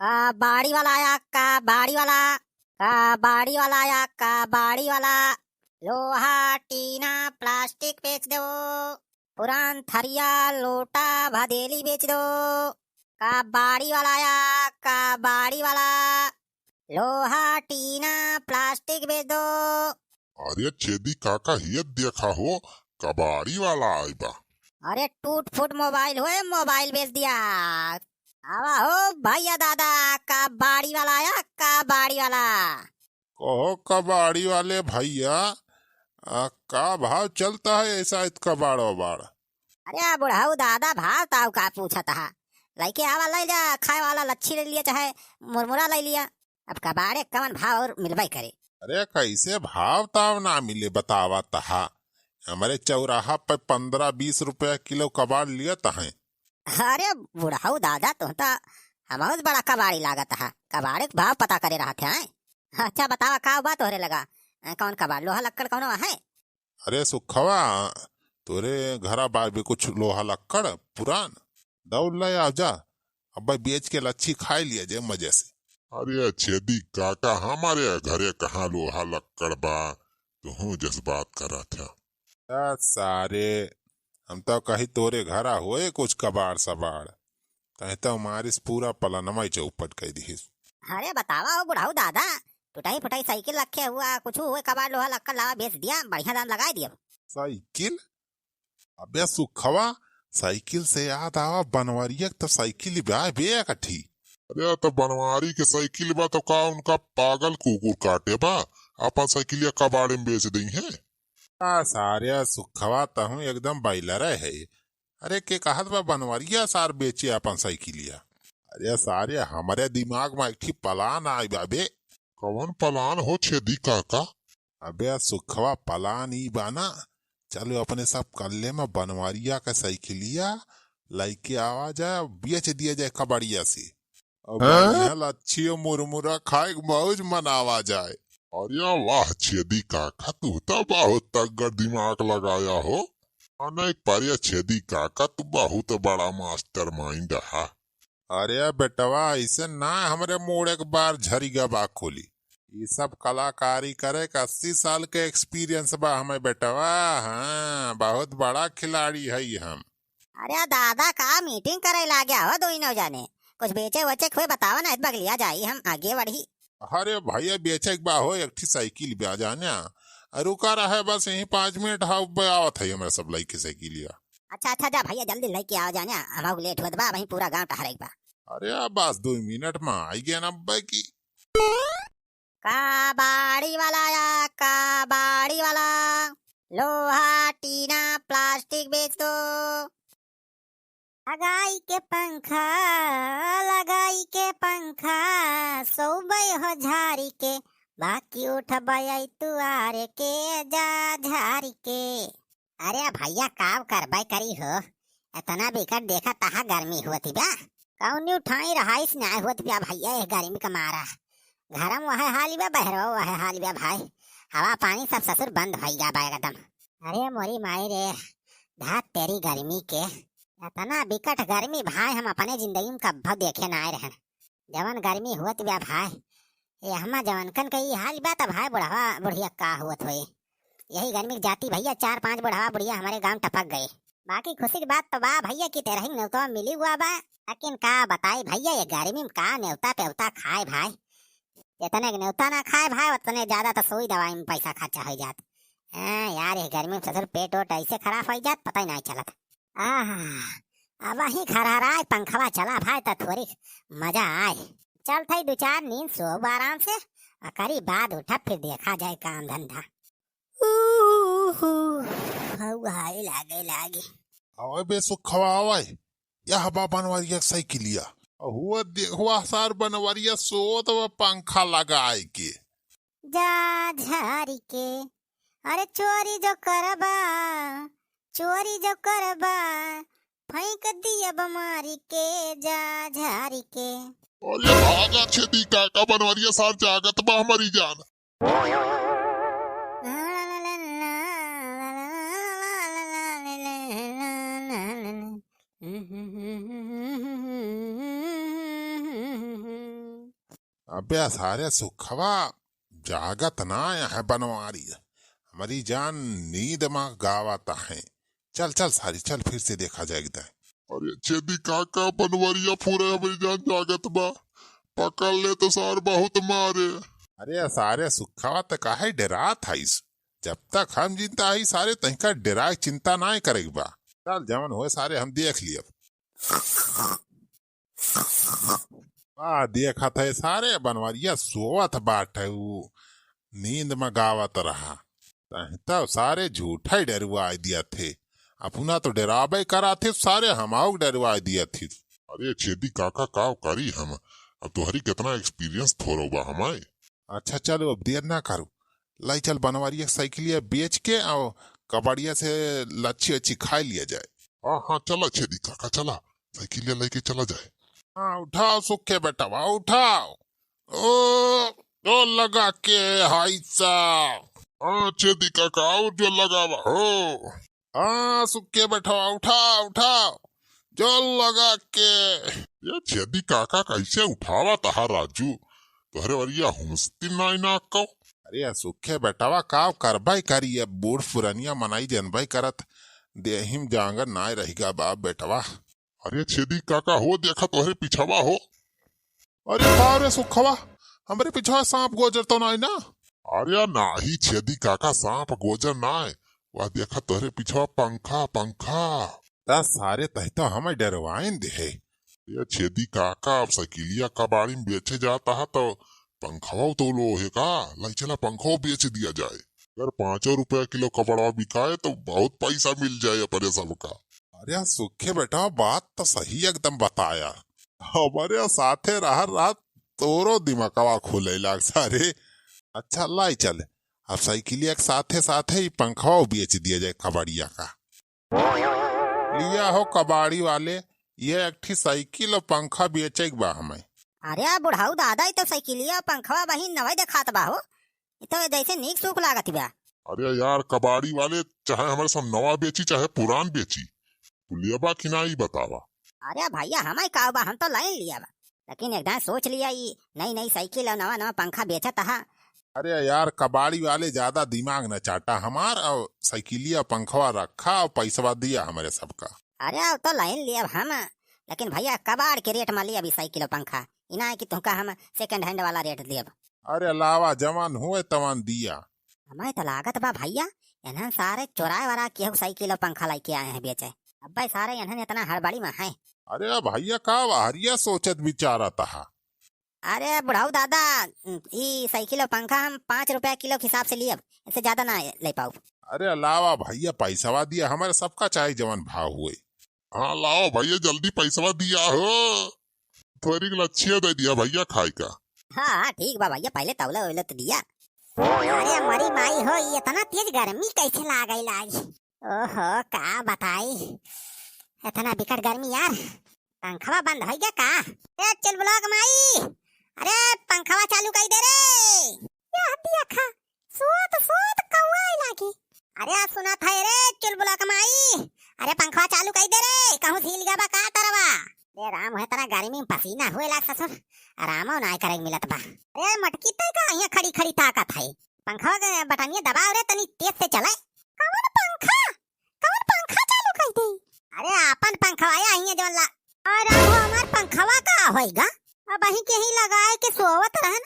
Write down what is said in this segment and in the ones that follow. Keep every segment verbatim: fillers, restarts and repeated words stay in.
कबाड़ी वाला आया, कबाड़ी वाला। कबाड़ी वाला आया, कबाड़ी वाला। लोहा, टीना, प्लास्टिक बेच दो। पुरान थरिया, लोटा, भदेली बेच दो। कबाड़ी वाला आया, कबाड़ी वाला। लोहा, टीना, प्लास्टिक बेच दो। अरे छेदी काका, हियत देखा हो, कबाड़ी वाला आइ बा। अरे टूट फूट मोबाइल होए, मोबाइल बेच दिया। आवा हो भैया दादा, कबाड़ी वाला आया, कबाड़ी वाला। कहो कबाड़ी वाले भैया, आ, का भाव चलता है ऐसा इत कबाड़ वबाड़? अरे बुढ़ऊ दादा, भाव ताव का पूछत हा? लइके आवा, लइ लिया, खाए वाला लच्छी लइ लिया, चाहे मुरमुरा लइ लिया। अब कबाड़े कवन भाव और मिलबे करे। अरे कैसे भाव ताव ना मिले, बतावा तहा। हमरे चौराहा पे पन्द्रह बीस रुपया किलो कबाड़ लियत हैं। अरे बुढ़ऊ दादा, तुम तो हमहुँ से बड़ा कबाड़ी लागत हा, कबाड़े के भाव पता करे रहत है। अच्छा बतावा, का बा तोहरे लगा? अ, कौन कबाड़, लोहा लक्कड़ कौनो है? अरे सुखवा, तोरे घरा बा भी कुछ लोहा लक्कड़ पुरान? दौड़ ले आ जा, अब बेच के लच्छी खाए लिया जे मजे से। अरे छेदी काका, हमारे घरे कहाँ लोहा लक्कड़ बा, तुहूँ जस बात करत है। आ, सारे, हम तो कही तोरे घरा होए कुछ कबाड़ सबाड़, कहीं तो मारिस पूरा पलनमा ही चौपट कर दिहिस। अरे बतावा हो बुढ़ऊ दादा, टुटाई फुटाई साइकिल रखे हुआ, कुछ हुए कबाड़ लोहा लक्कड़ लावा बेच दिया, बढ़िया दाम लगाए दिया। साइकिल? अबे सुखवा, साइकिल से याद आवा, बनवरिया के तो साइकिल बा बे एकठी। अरे तो बनवारी के साइकिल बा तो का उनका पागल कुकुर काटे बा, अपन साइकिलिया कबाड़े में बेच दई है। आ सारे सुखवा, तहूँ एकदम बैलरे है। अरे के कहत बा बनवरिया सार बेचे अपन साइकिलिया? अरे सारे, हमरे दिमाग में एक ठी प्लान आई बा बे। कवन प्लान हो छेदी काका? अबे सुखवा, प्लान ई बा ना, चलो अपने सब कल्ले में बनवरिया के साइकिलिया लइके आवा जाए, बेच दिया जाए कबाड़िया से। अब हाँ? बढ़िया लच्छी और मुरमुरा खाए के मौज मनावा जाए। अरे वाह छेदी काका, तू तो बहुत तगड़ दिमाग लगाया हो। अनेक पारिया छेदी काका, तू बहुत बड़ा मास्टर माइंड हा। अरे बेटवा, ऐसे ना हमरे मूड़ एक बार झरिगा बा खोली। ई सब कलाकारी करे के अस्सी साल के एक्सपीरियंस बा हमें बेटवा। हाँ, बहुत बड़ा खिलाड़ी है हम। अरे दादा, का मीटिंग करे लाग्या हो दोनों जाने? कुछ बेचे वचे के होए बतावा ना, इत बगलिया जाई हम आगे बढ़ी। अरे भैया, बेचे के बा हो एक ठी साइकिल बा जाने। रुका रहे बस यहीं पाँच मिनट, हाँ, अब आवत है हमरा सब लइके साइकिलिया। अच्छा, अच्छा, जा भैया, जल्दी लइके आवा जाने, हमहू लेट होत बा, वहीं पूरा गांव टहरे के बा। अरे, अब बस दो मिनट में आई गया ना अब्बे की। कबाड़ी वाला या कबाड़ी वाला, लोहा, टीना, प्लास्टिक बेच दो। लगाई के पंखा, लगाई के पंखा, सोबे हो झारी के, बाकी उठबे तुआरे के, जा झारी के। अरे भैया, काव करबे करी हो, इतना बिकट देखा तहा गर्मी होती बा। कौनी ठाई रहाइस नाय होत बा भैया, ये गर्मी का मारा। घरम वह हाल बा, बहरवा वह हाल बा भाई। हवा पानी सब ससुर बंद भई गा बा एकदम। अरे मोरी माई रे, धात तेरी गर्मी के। इतना बिकट गर्मी भाई, हम अपने जिंदगी में कब्बो देखे ना आए रहन। जवन गर्मी होत बा भाई, ये हमा जवनकन के ई हाल बा, त भाई बुढ़वा बुढ़िया का होत होई। यही गर्मी के जाती भैया, चार पांच बुढ़वा बुढ़िया हमारे गांव टपक गए। बाकी खुशी की बात तो बा भैया कि तेरही नेवतवा मिली हुआ बा, लेकिन का बताई भैया, ये गर्मी में का नेवता पेवता खाए भाई। जितने के नेवता ना खाए भाई, उतने ज्यादा तो सुई दवाई में पैसा खर्चा हो जात। हाँ यार, ये गर्मी में ससुर पेट वोट ऐसे खराब हो जात, पता ही नहीं चलत। आह, अब ही खरहराए पंखवा चला भाई, त थोड़ी मजा आए। चल थई दो चार नींद सोब आराम से, आ करी बाद उठा, फिर देखा जाए काम धंधा। ऊहू, हऊ हाय लागे लागे। आवे बे सुखवा आवे, यह बा बनवरिया के साइकिलिया। हुआ देखवा सार बनवरिया सोत बा पंखा लगाए के। जा झारी के, अरे चोरी जो करबा, चोरी जो करबा, फेंक दिया बमारी के, जा झारी के। अरे भागा छेदी काका, बनवरिया सार जागत बा हमारी जान। अबे सारे सुखवा, जागत नाहीं है बनवारी, हमरी जान नींद मा गावत है। चल चल सारी, चल फिर से देखा जाए एकदम। अरे छेदी काका, बनवरिया पूरे हमरी जान जागत बा, पकड़ ले तो सार बहुत मारे। अरे सारे सुखवा, त काहे डेरात हइस? जब तक हम जिंदा हई सारे, तहिका डेराए चिंता नाहीं करेक बा। चल जवन होए सारे हम देख लियब। आ, देखत है सारे बनवरिया सोवत बाटे, उ नींद मा गावत रहा। तहीं तो सारे झूठा ही डेरवाइ दिया थे, अपना तो डेराबे करा थे, सारे हमाऊ डेरवाइ दिया थे। अरे छेदी काका, का करी हम, अब तोहरी केतना experience थोरो बा हमाए। अच्छा चलो, अब देर ना करो, लाई चल बनवरिया साइकिलिया बेच के आओ, कबाड़िया से लच्छी अच्छी खाइ लिया जाए। हाँ हाँ, चला छेदी काका, चला, साइकिलिया लेके चला जाए। हाँ, उठाओ सुखे बेटवा, उठाओ। ओ, ओ लगा के हाइसा। हाँ छेदी काका, और जो लगावा हो। हाँ सुखे बेटवा, उठाओ, उठाओ, जो लगा के। ये छेदी काका कैसे उठावा तहा राजू, तोहरे वरिया हुमस्ती नाई ना को। अरे सुखे बेटवा, काव करबै करी, अब बूढ़ पुरनिया मनई जनबै करत, देहिम जांगर नाय रहिगा बाप बेटवा। अरे छेदी काका हो, देखा तोहरे पिछवा हो। अरे का रे सुखवा, हमरे पिछवा सांप गोजर तो नाय ना? अरे नाही छेदी काका, सांप गोजर नाय, वह देखा तोहरे पिछवा पंखा, पंखा। ता सारे तही तो हमें डरवाइन दे है। ये छेदी काका, अब साइकिलिया कबाड़ी में बेचे जाता है तो पंखवा तो लो है का? लाई चला पंखवा बेच दिया जाए। अगर पाँचों रुपया किलो कपड़वा बिकाए तो बहुत पैसा मिल जाए अपने सबका। अरे सुखे बेटा, बात तो सही एकदम बताया। हमारे साथे रह रहा तोरो दिमागवा खुले लाग सारे। अच्छा लाई चल, अब साइकिलिया के साथे साथे ही पंखवा बेच दिया जाए कबाड़िया का। लिया हो कबाड़ी वाले, ये एक ठी साइकिल और पंखा बेचे के बा हमें। अरे बुढ़ऊ दादा, ई तो साइकिलिया और पंखवा बहिन नवै देखात बा हो, ई तो जैसे नीक सूख लागत बा। अरे यार कबाड़ी वाले, चाहे हमारे सब नवा बेची चाहे पुरान बेची, तू लिया बा कि ना ई बतावा। अरे भैया, हमें का बा, हम तो लाइन लिया बा, लेकिन एक दाएं सोच लिया, ई नई नई साइकिल और नवा नवा पंखा बेचत हा। अरे यार, कबाड़ी वाले, ज्यादा दिमाग न चाटा हमार, और साइकिलिया पंखवा रखा और पैसवा दिया हमारे सबका। अरे, अब तो लाइन लियब हम, लेकिन भैया, कबाड़ के रेट में लियब ई साइकिल और पंखा, ई ना है कि तुमका हम second hand वाला रेट देब। अरे लावा, जवान हुए तवान दिया। हमें तो लागत बा भैया, इन्हन सारे चोराए वाला केहू साइकिल और पंखा लेके आए हैं बेचे। अब्बे सारे इन्हन इतना हड़बड़ी में हैं। अरे भैया, का बहरिया सोचत विचारत हा? अरे बुढ़ऊ दादा, ई साइकिल और पंखा हम पाँच रुपया किलो के हिसाब से लियब, इससे ज्यादा ना ले पाऊ। अरे लावा भैया, पैसवा दिया, हमारे सबका चाहे जवन भाव हुए। हाँ लाओ भैया, जल्दी पैसवा दिया हो, थोड़ी लच्छिया दे दिया भैया खाए का। हाँ हाँ ठीक बा भैया, पहले तौले वौले तो दिया। अरे मरी माई हो, ये इतना तेज गर्मी कैसे लागल आज? ओहो, का बताई, इतना बिकट गर्मी यार। पंखवा बंद होइ गया का? ए चुलबुला के माई, अरे पंखवा चालू कई दे रे। यह देखा, सोत सोत कौआ आए लागी। अरे सुनत है रे चुलबुला के माई, अरे पंखवा चालू कई दे रे, कहूँ हिल गया बा का तरवा। ए राम, है इतना गर्मी में पसीना हुए लाग ससुर, आरामो नाय करे मिलत बा। अरे मटकी तय का यहाँ खड़ी खड़ी ताकत है, पंखवा के बटनिया दबाओ रे, तनी तेज से चले। कौन पंखा? कौन पंखा चालू कर दे? अरे आपन पंखवा आया हियां जवन ला। अरे वो हमार पंखवा का होइगा? अबहीं के ही लगाए के सोवत रहन,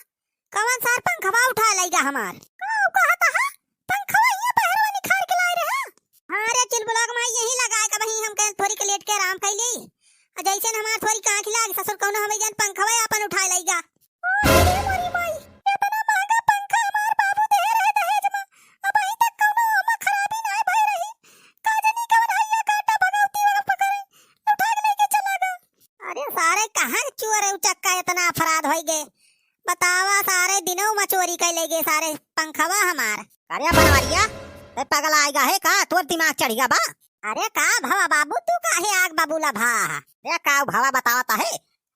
कवन सार पंखवा उठा लइगा हमार? का कहत हा? पंखवा हियां बहरवा निखार के लाए रहे। हाँ रे चुलबुला के माई, यही लगाए का बही हम कहें थोड़ी के लेट के आराम कर ली। आ जैसे न हमार थोड़ी का आँख लाग ससुर कौनो हमें जन पंखवा आपन उठा लइगा। अरे मोरी माई, इतना महंगा पंखा हमार बाबू दे रहे दहेज में, अबहीं तक कौनो ओमा खराबी नाय भई रही। का जानी कवन हइया काटा भगवती वगैरह पकड़े, उठा के लेके चला गए। अरे सारे कहाँ के चोर है उचक्का, इतना अपराध होई गए। बतावा सारे दिनों में चोरी कर ले गए सारे पंखवा हमार। अरे बनवरिया, ते पगला आएगा है का? तोर दिमाग चढ़िया बा? अरे का भवा बाबू, तू काहे आग बबूला भा? अरे का भवा बतावत है,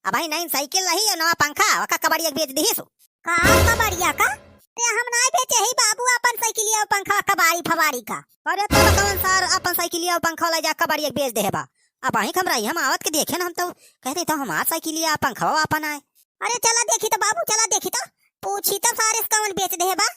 अबहीं नई साइकिल रही और नवा पंखा, ओका कबाड़िया के बेच दिहिस। का कबाड़िया का? अरे हम नाय बेचे ही बाबू, अपन साइकिलिया और पंखा कबाड़ी फबाड़ी का। अरे तो कौन सार अपन साइकिलिया और पंखा ले जा कबाड़िया के बेच दे बा? अबहीं हम रही, हम आवत के देखे न, हम तो कहते तो हमार साइकिलिया पंखा अपन आए। अरे चला देखी तो बाबू, चला अरे कौन बेच दे है बा?